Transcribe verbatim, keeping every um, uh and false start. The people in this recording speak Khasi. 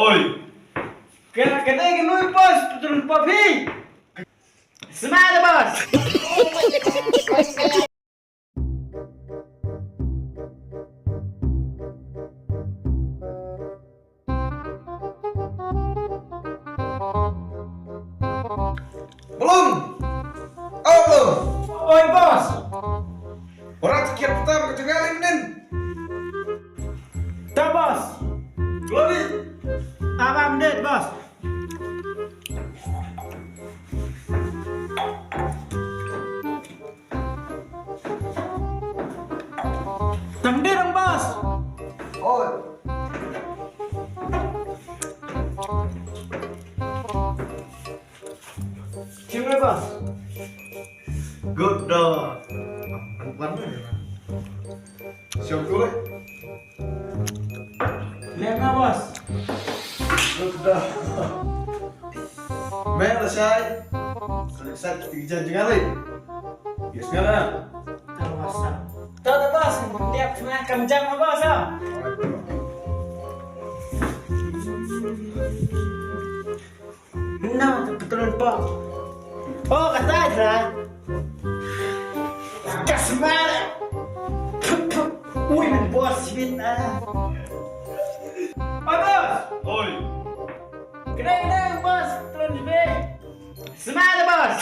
Oi. Ka, kane ka nui boss, patron pop hi. Smile boss. Blum! Oh, Blum! Oi, boss! Ora ta kiat pata ka jngai lei mynnin. Ta, boss! Glory! Abam det, boss! Tang dei dong, boss. Oi. Kim le, boss. Good dog. An kwan ne. Siap tu le. Lem na, boss. Good dog. Mel shai. Sa sa ti jan jangan le. Yes ngala. Tawasa. Tawasa bas, dia pernah kam jam apa sa? Nah, kebetulan pak. Oh, kata aja. Kasmar. Wih, men bos bin ah. Oi bos. Oi. Kena kena bos, turun di. Smile bos.